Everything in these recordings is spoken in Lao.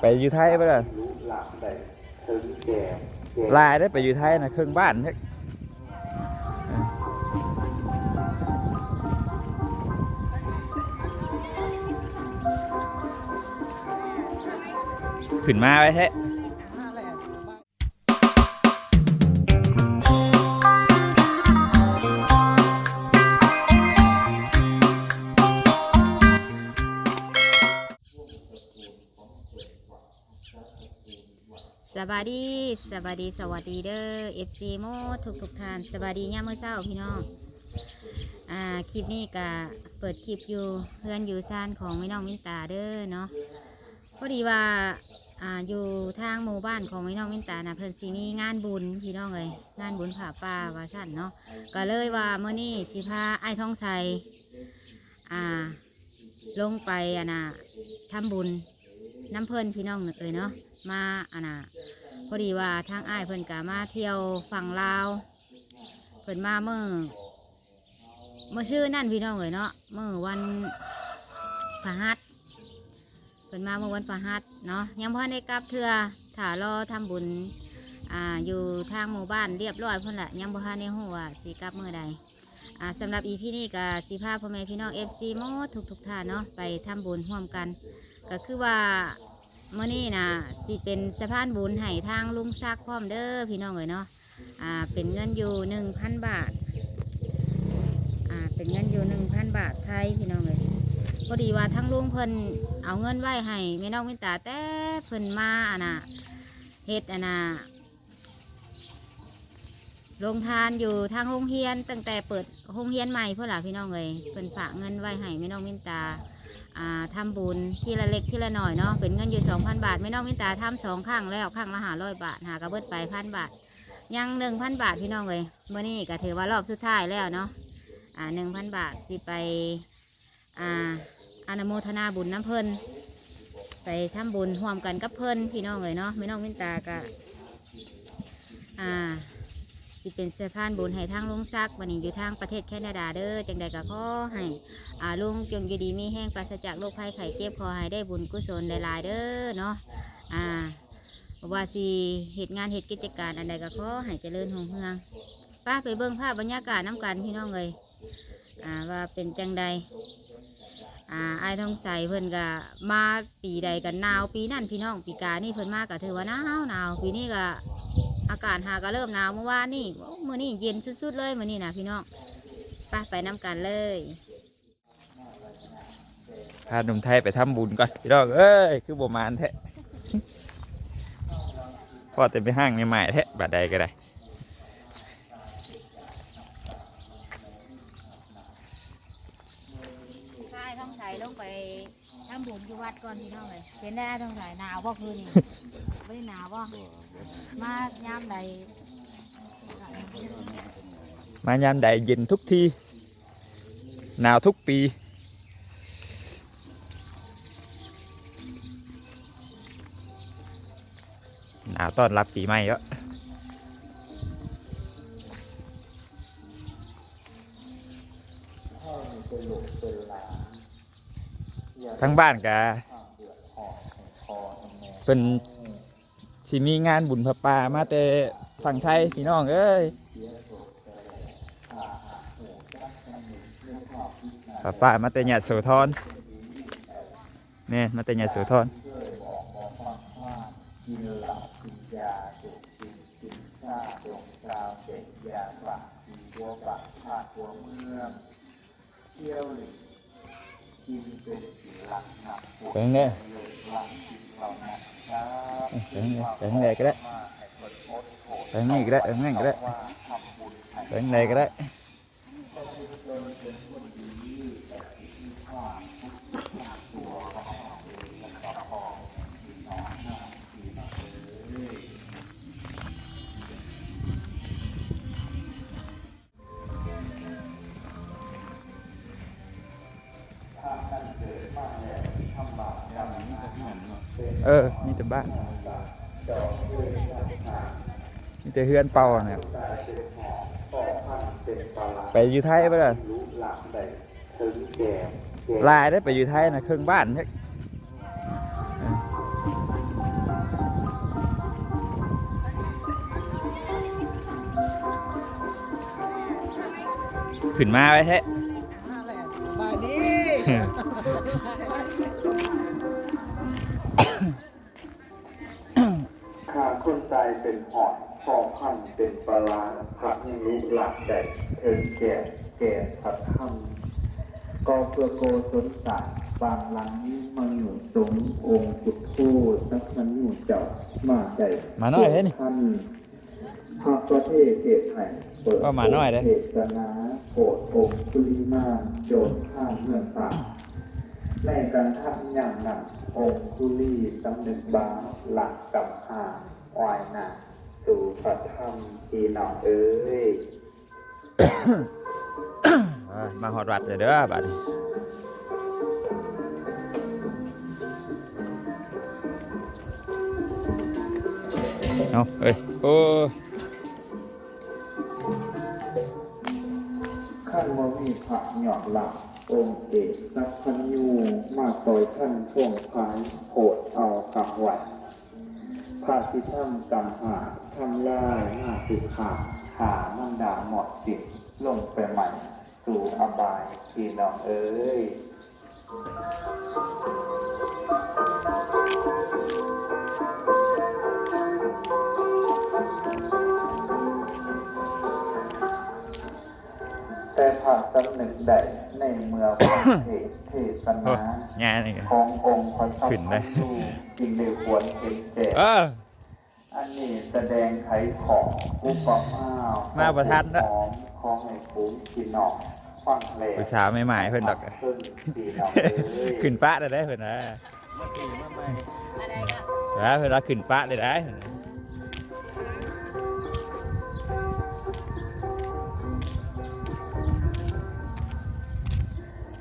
ໄປຢູ່ໄທບໍ່ລະ? ຫຼາຍເດ້ ໄປຢູ່ໄທນະ ເຄິ່ງບ້ານເດ້. ຂຶ້ນມາໄວແທ້. ສະບາຍດີ ສະບາຍດີ ສະຫວັດດີເດີ ເອັຟຊີ ໝົດທຸກໆທ່ານ. ສະບາຍດີຍາມມື້ເຊົ້າພີ່ນ້ອງ. ອ່າ ຄລິບນີ້ກະເປີດຄລິບຢູ່ເຮືອນຢູ່ຊານຂອງແມ່ນ້ອງມິນຕາເດີເນາະ. ພໍດີວ່າ ອ່າ ຢູ່ທາງໝູ່ບ້ານຂອງແມ່ນ້ອງມິນຕານະ ເພິ່ນຊິມີງານບຸນພີ່ນ້ອງເອີຍ ງານບຸນຜ້າປ່າວ່າຊັ້ນເນາະ. ກະເລີຍວ່າມື້ນີ້ຊິພາອ້າຍທອງໄຊ ອ່າ ລົງໄປ ອັນນ່າ ທຳບຸນນຳເພິ່ນພີ່ນ້ອງເອີຍເນາະ. ມາ ອັນນ່າ ພໍດີວ່າທາງອ້າຍເພິ່ນກະມາທ່ຽວຝັ່ງລາວ ເພິ່ນມາມື້ ມື້ຊືນນັ້ນພີ່ນ້ອງເອີຍເນາະ ມື້ວັນພະຫັດ ເພິ່ນມາມື້ວັນພະຫັດເນາະ ຍັງບໍ່ທັນໄດ້ກັບເທື່ອ ຖ້າລໍທຳບຸນ ອ່າ ຢູ່ທາງໝູ່ບ້ານລຽບລ້ອຍພຸ້ນລະ ຍັງບໍ່ທັນໄດ້ຮູ້ວ່າຊິກັບມື້ໃດ. ອ່າ ສຳລັບອີພີນີ້ກະຊິພາພໍ່ແມ່ພີ່ນ້ອງເອັຟຊີໝົດທຸກໆທ່ານເນາະ ໄປທຳບຸນຮ່ວມກັນ. ກະຄືວ່າມື້ນີ້ນະ ຊິເປັນສະພານບຸນໃຫ້ທາງລຸງສັກພ້ອມເດີພີ່ນ້ອງເອີຍເນາະ. ອ່າ ເປັນເງິນຢູ່ໜຶ່ງພັນບາດ ອ່າ ເປັນເງິນຢູ່ໜຶ່ງພັນບາດໄທພີ່ນ້ອງເອີຍ. ພໍດີວ່າທາງລຸງເພິ່ນເອົາເງິນໄວ້ໃຫ້ແມ່ນ້ອງມິນຕາ ແຕ່ເພິ່ນມາ ອັນນ່າ ເຮັດ ອັນນ່າ ລົງທານຢູ່ທາງໂຮງຮຽນ ຕັ້ງແຕ່ເປີດໂຮງຮຽນໃໝ່ພຸ້ນລະພີ່ນ້ອງເອີຍ. ເພິ່ນຝາກເງິນໄວ້ໃຫ້ແມ່ນ້ອງມິນຕາ ອ່າ ທຳບຸນທີລະເລັກທີລະໜ້ອຍເນາະ ເປັນເງິນຢູ່ສອງພັນບາດ. ແມ່ນ້ອງມິນຕາທຳສອງຄັ້ງແລ້ວ ຄັ້ງລະຫ້າຮ້ອຍບາດ ຫາກະເບິດໄປພັນບາດ ຍັງໜຶ່ງພັນບາດພີ່ນ້ອງເອີຍ. ມື້ນີ້ກະຖືວ່າລອບສຸດທ້າຍແລ້ວເນາະ ອ່າ ໜຶ່ງພັນບາດ ຊິໄປ ອ່າ ອະນຸໂມທະນາບຸນນຳເພິ່ນ ໄປທຳບຸນຮ່ວມກັນກັບເພິ່ນພີ່ນ້ອງເອີຍເນາະ. ແມ່ນ້ອງມິນຕາກະ ອ່າ ຊິເປັນສະພານບຸນໃຫ້ທາງລຸງສັກ ບັດນີ້ຢູ່ທາງປະເທດແຄນາດາເດີ. ຈັ່ງໃດກະຂໍໃຫ້ ອ່າ ລຸງຈົ່ງຢູ່ດີມີແຮງ ປາສະຈາກໂລກໄພໄຂ້ເຈັບ ຂໍໃຫ້ໄດ້ບຸນກຸສົນຫຼາຍໆເດີເນາະ. ອ່າ ບໍ່ວ່າຊິເຮັດງານເຮັດກິດຈະການອັນໃດກະຂໍໃຫ້ຈະເລີນຮຸ່ງເຮືອງ. ໄປ ໄປເບິ່ງພາບບັນຍາກາດນຳກັນພີ່ນ້ອງເອີຍ ອ່າ ວ່າເປັນຈັ່ງໃດ. ອ່າ ອ້າຍທອງໃສເພິ່ນກະມາປີໃດກະໜາວປີນັ້ນພີ່ນ້ອງ. ປີກາຍນີ້ເພິ່ນມາກະຖືວ່າໜາວໆ ປີນີ້ກະອາກາດຫາກະເລີ່ມໜາວ. ມື້ວານນີ້ ໂອ້ ມື້ນີ້ເຢັນສຸດໆເລີຍມື້ນີ້ນະພີ່ນ້ອງ. ໄປ ໄປນຳກັນເລີຍ. ພາໜຸ່ມໄທໄປທຳບຸນກ່ອນພີ່ນ້ອງເອີຍ ຄືບໍ່ໝານແທ້ ພໍ້ແຕ່ໄປຫ້າງໃໝ່ໆແທ້ ບາດໃດກະໄດ້. ພາອ້າຍທອງໃສລົງໄປທຳບຸນຢູ່ວັດກ່ອນພີ່ນ້ອງເອີຍ. ເປັນໄດອ້າຍທອງໃສ ໜາວບໍ່ຄືນນີ້? ບໍ່ໄດ້ໜາວບໍ່? ມາຍາມໃດ ມາຍາມໃດເຢັນທຸກທີ ໜາວທຸກປີ ໜາວຕ້ອນຮັບປີໃໝ່ເນາະ. ທາງບ້ານກະເພິ່ນ ຊິມີງານບຸນຜ້າປ່າມາແຕ່ຝັ່ງໄທພີ່ນ້ອງເອີຍ ຜ້າປ່າມາແຕ່ຍະໂສທອນ ແມ່ນ ມາແຕ່ຍະໂສທອນ. ໄປທາງໃດ ໄປທາງໃດ ໄປທາງໃດກະໄດ້ ໄປທາງນີ້ກະໄດ້ ໄປທາງນັ້ນກະໄດ້ ໄປທາງໃດກະໄດ້. ເອີ ມີແຕ່ບ້ານ ມີແຕ່ເຮືອນເປົ່າຫັ້ນແຫຼະ. ໄປຢູ່ໄທບໍ່ລະ? ຫຼາຍເດ້ ໄປຢູ່ໄທນະ ເຄິ່ງບ້ານເດ້. ຂຶ້ນມາໄວແທ້. ມາແລ້ວ ສະບາຍດີ. ຂ້າຄົນຕາຍເປັນຫອຍ ພໍ່ພັນເປັນປາລາ ພະຍັງລຸລາກໄດ້ ເຖິງແກ່ນແກ່ນພະທຳ ກໍເພື່ອໂກສົນສ້າງ ບ້ານຫຼັງນີ້ມາຢູ່ສົງ ອົງພຸດໂທ ສັບພະຍູເຈົ້າ ມາໄດ້ ມານ້ອຍເດ້ນີ້ ຄົບຄັນ ພະປະເທດເທດໃຫ້ ເປີດ ເວົ້າມານ້ອຍເດ້ ເທດສະໜາ ໂປດອົງຄຸລີມານ ໂຈນຂ້າມເມືອງຕາກ ໃນການທຳຍາມນັ້ນ ອົງຄຸລີສຳນຶກບາບ ລະກຳຫາ ວາຍໜ້າສູ່ພະທຳ ພີ່ນ້ອງເອີຍ. ເອີ ມາຮອດວັດແລ້ວເດີບາດນີ້. ເອົາເອີຍ ໂອ້ ຄັນບໍ່ມີພະຍອດລາ ອົງເອກສັບພັນຍູ ມາຊ່ອຍທັນພວງພາຍ ໂພດເອົາຄຳໄວ້ ພະຊິທຳກຳຫາ ທຳລາຍມາຕຸຄາ ຂ້າມັນດາໝົດສິ້ນ ລົງໄປໃໝ່ສູ່ອະບາຍ ພີ່ນ້ອງເອີຍ. ແຕ່ພະສຳນຶກໄດ້ ໃນເມື່ອຟັງເທດເທສະໜາ ໂອ້ ແງ່ນີ້ ຂອງອົງພະສັບພັນຍູ ຈຶ່ງໄດ້ຫວນເຫັນແຈ້ງ. ເອີ ອັນນີ້ສະແດງໄຂຂໍ້ອຸປະມາ ມາບໍ່ທັນເນາະ ຂອງແມ່ປູພີ່ນ້ອງຟັງແລ້ວ ຜູ້ສາວແມ່ໝ້າຍເພິ່ນດອກ ຂຶ້ນປະໄດ້ເດ້ເພິ່ນນະ ວ່າເພິ່ນວ່າຂຶ້ນປະໄດ້ໄດ.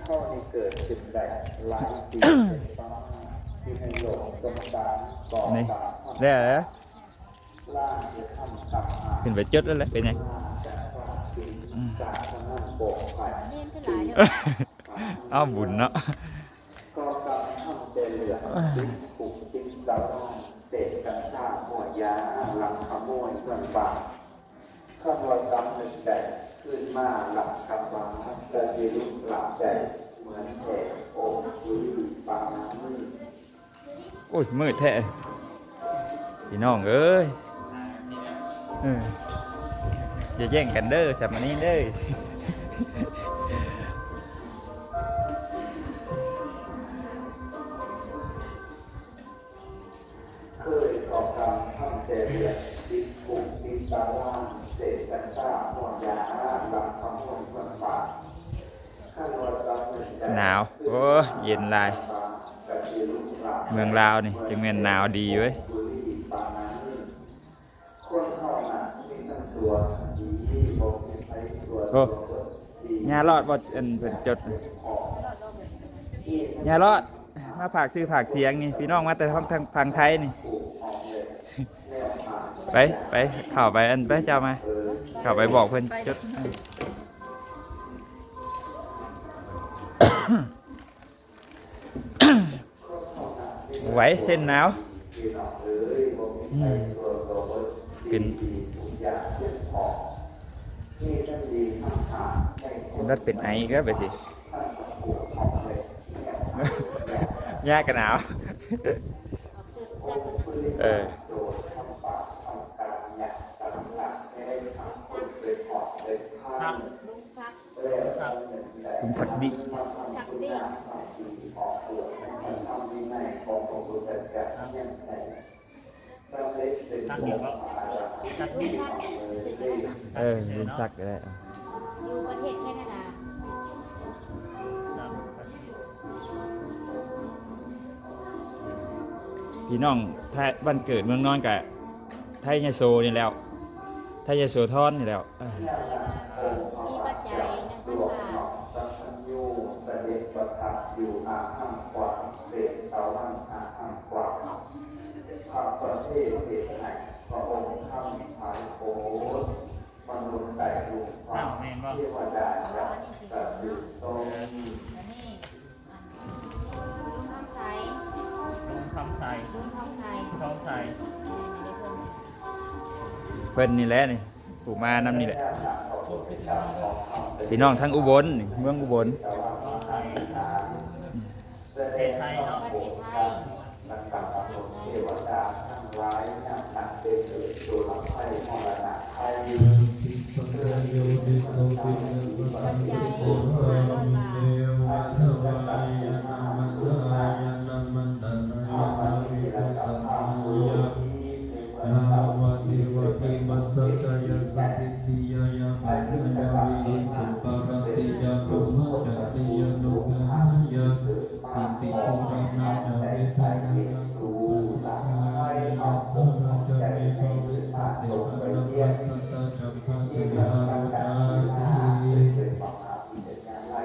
ເຮົານີ້ເກີດຂຶ້ນໄດ້ຫຼາຍປີ ທີ່ໃນໂລກສົງສານກໍ ນີ້ ຕາມ ແລ້ວ ຂຶ້ນໄປຈຸດນັ້ນແຫຼະ ເປັນຫຍັງ? ອືມ ເອົາບຸນເນາະ ກໍກຳທັງແຕ່ເລື່ອງຕິດຄຸກຕິດຕາລາງ ເສບກັນຊາໝວດຢາ ລັກຂະໂມຍເງິນບາດ ຄັນວ່າສຳນຶກໄດ້ ຄືນມາລັກກະບາ ກະຊິລຸກລາບໄດ້ ເໝືອນແທ້ອົງຄຸລີປານາມີ. ໂອ້ຍ ມືດແທ້ ພີ່ນ້ອງເອີຍ ເອີ ຢ່າແຍ່ງກັນເດີ ສາມະເນນເດີ. ເຄີຍເຂົ້າກຳທັງແຕ່ເລື່ອງຕິດຄຸກຕິດຕາລາງ ເສບກັນຊາໝວດຢາ ລັກຂະໂມຍເງິນບາດ. ໜາວ ໂອ້ ເຢັນຫຼາຍ ເມືອງລາວນີ້ຈັ່ງແມ່ນໜາວດີເວີຍ. ໂອ້ ຍ່າລອດບໍ່ ອັນເພິ່ນຈົດ ຍ່າລອດ ມາຝາກຊື່ຝາກສຽງນີ້ ພີ່ນ້ອງມາແຕ່ທາງ ທາງ ທາງໄທນີ້. ໄປ ໄປ ເຂົ້າໄປ ອັນ ໄປ ເຈົ້າມາ ເຂົ້າໄປບອກເພິ່ນຈົດ. ໄຫວເສັ້ນໜາວ ອືມ ເປັນ ເປັນຫວັດເປັນໄອອີກແລ້ວໄປຊິ ຍາກະໜາວ ເອີ. ລຸງສັກດີ ສັກດີ ສັກດີບໍ່? ສັກດີ ເອີ ລຸງສັກກໍໄດ້ ຢູ່ປະເທດແຄນາດາ. ພີ່ນ້ອງ ບ້ານເກີດເມືອງນອນກະ ໄທຍະໂສນີ້ແຫຼ້ວ ໄທຍະໂສທອນນີ້ແຫຼ້ວ. ມີປັດໄຈໜຶ່ງພັນບາດ. ສະເດັດປະທັບຢູ່ອາຫາງຂວາ ເສດຕາວັນອາຫາງຂວາ ພະປະເທດເຮັດໃຫ້ພະອົງທຳຫຼາຍໂພດ ມະນຸດໄດ້ຮູ້ຄວາມ ເທວະດາຈັກກະຊື່ນຊົມ. ລຸງທອງໄຊ ລຸງທອງໄຊ ລຸງທອງໄຊ ທອງໄຊ ເອີ ເພິ່ນນີ້ແຫຼະນີ້ ຜູ້ມານຳນີ້ແຫຼະ. ພີ່ນ້ອງທາງອຸບົນ ເມືອງອຸບົນ ປະເທດໄທເນາະ ປະເທດໄທ ປະເທດໄທ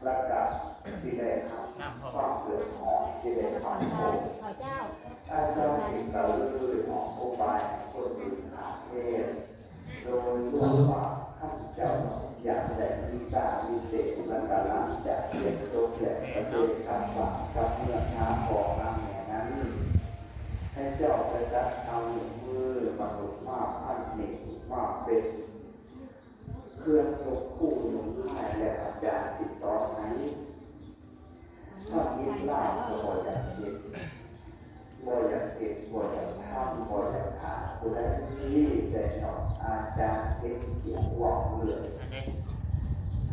ແລະກໍຊິໄດ້ຮັບຄວາມເດືອດຮ້ອນທີ່ໄດ້ຜ່ານພົ້ນ. ອາຈານກໍເລີຍອອກອຸບາຍໃຫ້ຄົນອື່ນຫາເທດ ໂດຍລວມວ່າ ຄັນເຈົ້າຢາກໄດ້ວິຊາວິເສດ ແລະກໍຫຼັງຈາກຮຽນຈົບແລ້ວ ກໍໄດ້ກັບບ້ານກັບເມືອງຫາພໍ່ຫາແມ່ນັ້ນ ໃຫ້ເຈົ້າໄປຈັດເອົານິ້ວມືມະນຸດມາພັນນິ້ວ ມາເປັນ ເຄື່ອງຍົກຄູ່ຍົກຄ້າຍ ແລະອາຈານຊິສອນໃຫ້. ທຳອິດລາວກໍບໍ່ຢາກເຮັດ ບໍ່ຢາກເຮັດ ບໍ່ຢາກທຳ ບໍ່ຢາກຫາຜູ້ໃດ ແຕ່ຍ້ອນອາຈານເຫັນກຽດເວົ້າເລື່ອງ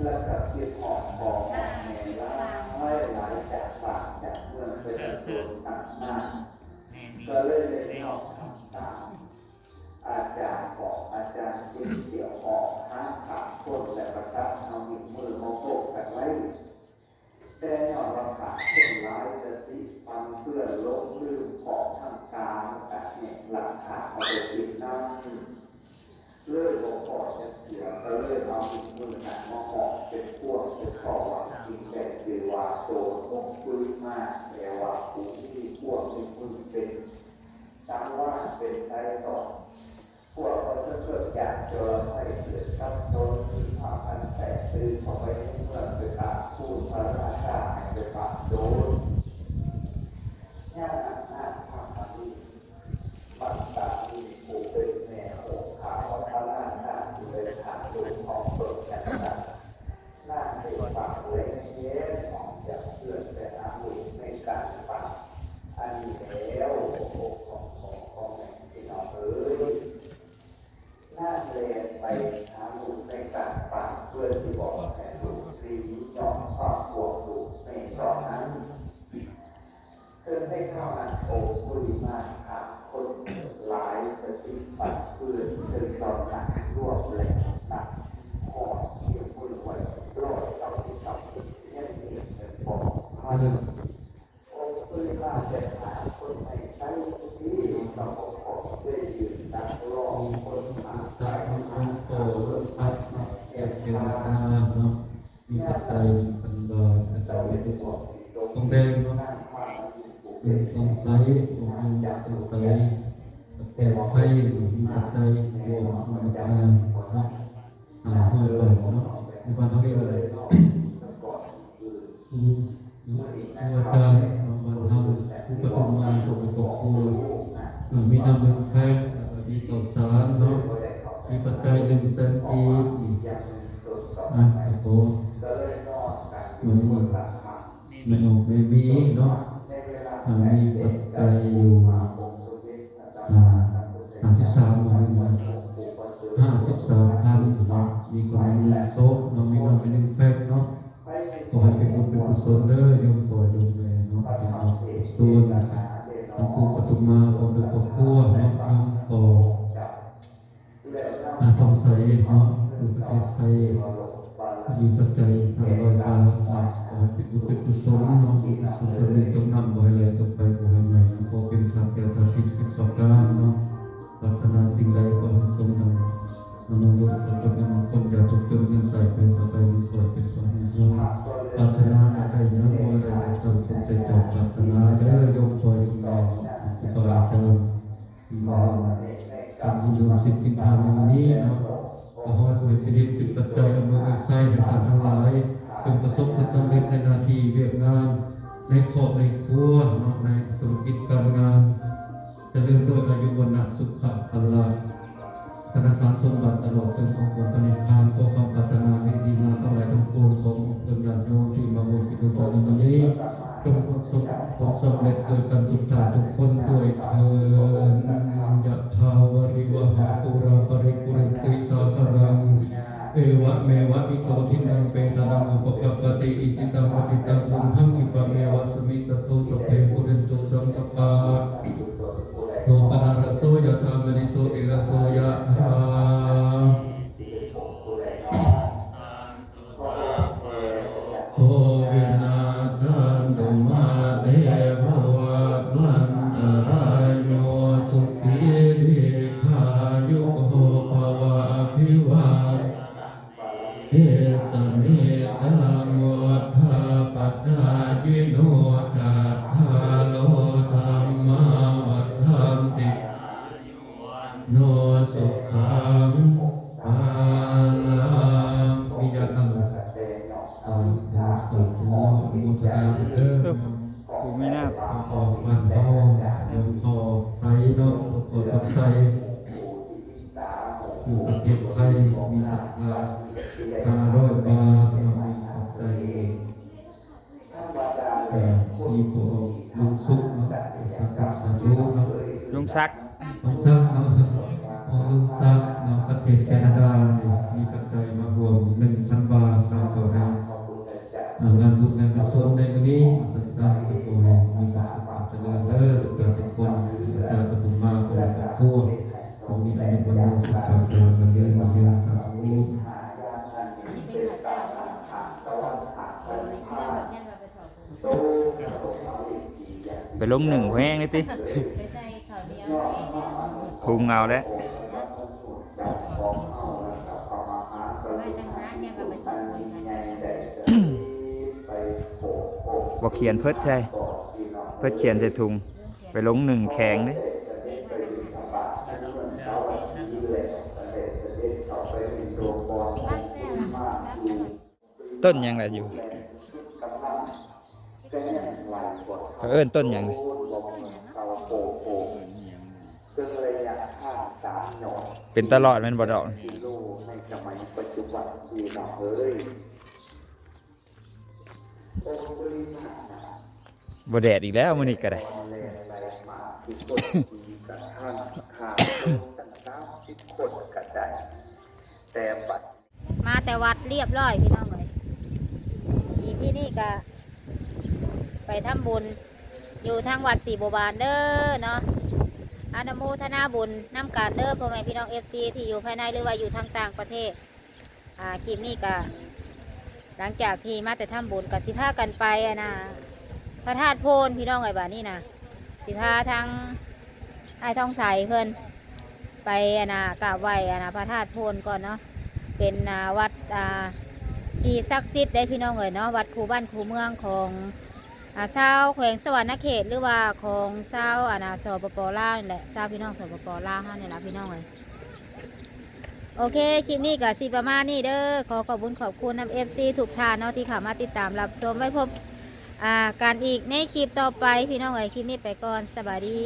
ແລະກໍຄິດຮອດພໍ່ຮອດແມ່ຫຼາຍໆ ຈາກບ້ານຈາກເມືອງໄປຕັ້ງດົນຕັ້ງນານ ກໍເລີຍໄດ້ຮອດທາງຕາມ ອາຈານບອກ ອາຈານຈຶ່ງສຽວອອກຫາຂ້າຄົນ ແລະປະກາດເອົານິ້ວມືມາໂປະກັນໄວ້. ແຕ່ຍ້ອນວ່າຂາດຄົນຫຼາຍ ສະຕິປັນເປື້ອນຫຼົງລືມ ເພາະທັງການກະແຫ້ງ ຫຼັກຖານເອົາໄປກິນນຳ ເລີຍບໍ່ພໍຈັກເທື່ອ ກໍເລີຍເອົານິ້ວມືນັ້ນມາຮ້ອງເປັນພວງ ເປັນເພາະວ່າຈຶ່ງໄດ້ຊື່ວ່າໂຕນົກປຸຍມາ ແປວ່າຜູ້ມີພວງນິ້ວມືເປັນ ສັງວານເປັນໄຕຕອງ ພວກປະຊາຊົນຢ້ານໂຈລະໄພເກີດກັບຕົນ ພາກັນແຕກຕື່ນເຂົ້າໄປໃນເມືອງ ໄປກາບທູນພະລາຊາໃຫ້ໄປປາບໂຈນ. ຍາມນັ້ນນາງທຳມະນີ ມັນຕານີ ຜູ້ເປັນແມ່ຮູ້ຂ່າວວ່າພະລາຊາຊິໄດ້ຂ້າລູກຂອງຕົນຈັ່ງຊັ້ນ ນາງໄດ້ຟ້າວແລ່ນອອກຈາກເຮືອນໄປຫາລູກໃນກາງປ່າ. ອັນນີ້ແລ້ວ ຫົວອົກຂອງພໍ່ຂອງແມ່ພີ່ນ້ອງເອີຍ, ນາງແລ່ນໄປຫາລູກໃນກາງປ່າ ເພື່ອຊິບອກໃຫ້ລູກໜີ ຍ້ອນຄວາມຫ່ວງລູກໃນຕອນນັ້ນ. ເຊິ່ງໃນຄາວນັ້ນ ໂອງຄຸລິມານຂ້າຄົນຫຼາຍ ປະຕິບັດເພື່ອນເຊິ່ງຕອນນັ້ນລວມແລ້ວນັບຮອດ ເຮັດມືໄວ້ຮ້ອຍເກົ້າສິບເກົ້າ ຍັງມີເງິນບໍ່ທັນ. ໂອງຄຸລິມານໄດ້ຫາຄົນໃນໄຊທີ່ກໍບໍ່ພໍ ໄດ້ຢືນດັກລໍຄົນມາໃສ່ ມີສັດມາແກ່ເທວະດາເນາະ. ມີປັດໄຈ ເພິ່ນວ່າເຂົາເຈົ້າເຮັດທອງແດງເນາະ ເປັນທອງໃສ ທອງໃສ ແປດໄຂ່ ມີປັດໄຈລວມມູນຄ່າເນາະ ຫ້າຮ້ອຍບາດເນາະ ໃນບ້ານເຮົານີ້ເອີ້ນ ຄູອາຈານເນາະ ບ້ານເຮົາ ຄູປະທຸມມາ ຄອບຄົວ ເອີ ມີນ້ຳໜຶ່ງແພັກ ແລ້ວກໍມີເຂົ້າສານເນາະ ມີປັດໄຈໜຶ່ງແສນກີບ ອ່າ ຂໍ ມື້ນີ້ ແມ່ອອກແມ່ມີເນາະ ອ່າ ມີປັດໄຈຢູ່ ອ່າ ຫ້າສິບສາມ ມື້ນີ້ນະ ຫ້າສິບສາມພັນເນາະ ມີຄົນໜຶ່ງສົບເນາະ ມີນ້ຳໄປໜຶ່ງແພັກເນາະ. ຂໍໃຫ້ເປັນບຸນເປັນກຸສົນເດີ ໂຍມພໍ່ໂຍມແມ່ເນາະ ເປັນບຸນກຸສົນນະຄະ ທັງຄູປະທຸມມາ ພ້ອມດ້ວຍຄອບຄົວເນາະ ໂຍມພໍ່ ອາ ທອງໃສເນາະ ຢູ່ປະເທດໄທ ມີປັດໄຈຫ້າຮ້ອຍບາດເນາະ ຂໍໃຫ້ເປັນບຸນເປັນກຸສົນເນາະ ບຸນກຸສົນຕົກນ້ຳບໍ່ໃຫ້ໄຫຼ ຕົກໄຟບໍ່ໃຫ້ໄໝ້ ຂໍເປັນທາດແກ້ວທາດທິບສິບປະການເນາະ ປາດຖະໜາສິ່ງໃດຂໍໃຫ້ສົມດັ່ງ ມະໂນລົດ ປາກົດໃນມຸງຄຸນ ຢ່າຕົກຈົນເງິນໃຊ້ ໄປສະບາຍດີ ສວຍເປັນພະໃຫ້ເຮົາ ປາດຖະໜາຢາກໄດ້ຫຍັງ ຂໍໃຫ້ໄດ້ດັ່ງສົມໃຈເຈົ້າປາດຖະໜາເດີ ໂຍມພໍ່ໂຍມແມ່ ຄູບາອາຈານ ທີ່ມາຮ່ວມ ໂດຍສິນກິນທານໃນມື້ນີ້ເນາະ ກໍຂໍໃຫ້ເປັນເຫດເປັນປັດໄຈອຳນວຍອວຍໄຊໃຫ້ທ່ານທັງຫຼາຍ ຈົ່ງປະສົບຜົນສຳເລັດໃນໜ້າທີ່ວຽກງານ ໃນຄອບໃນຄົວເນາະ ໃນທຸລະກິດການງານ ຈະເລີນດ້ວຍອາຍຸ ວັນນະ ສຸຂະ ພະລະ ທະນາຄານສົມບັດຕະຫຼອດເຖິງອົງຄະພະນິບພານ. ຂໍຄວາມປາດຖະໜາໃນດີງາມທັງຫຼາຍທັງປວງຂອງອອກຕົນຍາດໂຍມທີ່ມາຮ່ວມກິດຈະກຳໃນມື້ນີ້ ຈົ່ງປະສົບຜົນສຳເລັດດ້ວຍກັນທຸກທ່ານທຸກຄົນດ້ວຍເທີ້ນ. ຍະຖາວາລິວະຫາປູລາປະລິປູເຣນຕິສາຄະລັງ ເອວະເມວະ ອິໂຕທິນນາງ ເປຕານັງ ອຸປະກັບປະຕິ ອິຊິຕັງ ປັດຕິຕັງ ຕຸມຫັງ ຂິບປະເມວະ ສະມິດສະໂຕ ສັບເພ ປູເຣນຕຸ ສັງກະປາ ໂຕ ປະນະລະໂສ ຍະຖາ ມະນີ ໂຊຕິລະໂສ ຍະຖາ ໂຄ ວິນາສະນະ ຕຸມາ ເຕ ພະວັດ ວັນຕະລາໂຍ ສຸຂີ ດີຄາຍຸໂກ ພະວະ ອະພິວາທະນະ ສະນິດຖະ ມຸດທາ ປັດຖາຍິໂນ ຈັດຖາໂລ ທຳມາ ວັດທັນຕິ ໂນ ສຸຂັງ ພະລັງ ມີຍານຳ ສາທຸ ສາທຸ ອະນຸໂມທະນາເດີ ຜູ້ມີນາມ ພໍ່ບ້ານເຮົາ ໂຍມພໍ່ໃສເນາະ ພໍ່ສົດໃສ ຢູ່ປະເທດໄທ ມີສັດທາ ຫ້າຮ້ອຍບາດເນາະ ມີຂອບໃຈ ເອີ ມີພໍ່ລຸງສຸກເນາະ ສາທຸ ສາທຸເນາະ ລຸງສັກ ລຸງສັກເນາະ ພໍ່ລຸງສັກເນາະ ປະເທດແຄນາດານີ້ ມີປັດໄຈມາຮ່ວມໜຶ່ງພັນບາດເນາະ ຂໍໃຫ້ ອ່າ ງານບຸນງານກຸສົນໃນມື້ນີ້ ສັນຊານກໍຂໍໃຫ້ມີຄວາມສຸກຄວາມຈະເລີນເດີ ທຸກທ່ານທຸກຄົນ ອາຈານປະທຸມມາ ຄອບຄົວ ຈົ່ງມີອາຍຸວັນໂນ ສຸຂະພາ ຍາວຍືນ ຍືນຍາວ ສາທຸ. ໄປລົງໜຶ່ງແພງເລີຍຕິ ທຸງເອົາແຫຼະ. ບໍ່ຂຽນເພິດໃສ່ ເພິດຂຽນໃສ່ທຸງ ໄປລົງໜຶ່ງແຂງເດ້. ຕົ້ນຫຍັງລະຢູ່ ເຂົາເອີ້ນຕົ້ນຫຍັງນີ້? ເປັນຕະຫຼອດແມ່ນບໍ່ດອກ? ບໍ່ແດດອີກແລ້ວມື້ນີ້ກໍໄດ້. ມາແຕ່ວັດລຽບຮ້ອຍພີ່ນ້ອງເອີຍ. ອີພີນີ້ກະໄປທຳບຸນຢູ່ທາງວັດສີບົວບານເດີເນາະ. ອະນຸໂມທະນາບຸນນຳກັນເດີ ພໍ່ແມ່ພີ່ນ້ອງເອັຟຊີທີ່ຢູ່ພາຍໃນ ຫຼືວ່າຢູ່ທາງຕ່າງປະເທດ. ອ່າ ຄລິບນີ້ກະຫຼັງຈາກທີ່ມາແຕ່ທຳບຸນ ກະຊິພາກັນໄປ ອັນນ່າ ພະທາດໂພນພີ່ນ້ອງເອີຍ. ບາດນີ້ນະ ຊິພາທາງອ້າຍທອງໃສເພິ່ນໄປ ອັນນ່າ ກາບໄຫວ້ ອັນນ່າ ພະທາດໂພນກ່ອນເນາະ. ເປັນ ອ່າ ວັດ ອ່າ ທີ່ສັກສິດເດ້ພີ່ນ້ອງເອີຍເນາະ ວັດຄູ່ບ້ານຄູ່ເມືອງຂອງ ອ່າ ຊາວແຂວງສະຫວັນນະເຂດ ຫຼືວ່າຂອງຊາວ ອັນນ່າ ສປປ ລາວນີ້ແຫຼະ ຊາວພີ່ນ້ອງ ສປປ ລາວເຮົານີ້ລະພີ່ນ້ອງເອີຍ. ໂອເຄ ຄລິບນີ້ກໍຊິປະມານນີ້ເດີ. ຂໍຂອບບຸນຂອບຄຸນນຳເອັຟຊີທຸກທ່ານເນາະ ທີ່ເຂົ້າມາຕິດຕາມຮັບຊົມ. ໄວ້ພົບ ອ່າ ກັນອີກໃນຄລິບຕໍ່ໄປພີ່ນ້ອງເອີຍ. ຄລິບນີ້ໄປກ່ອນ ສະບາຍດີ.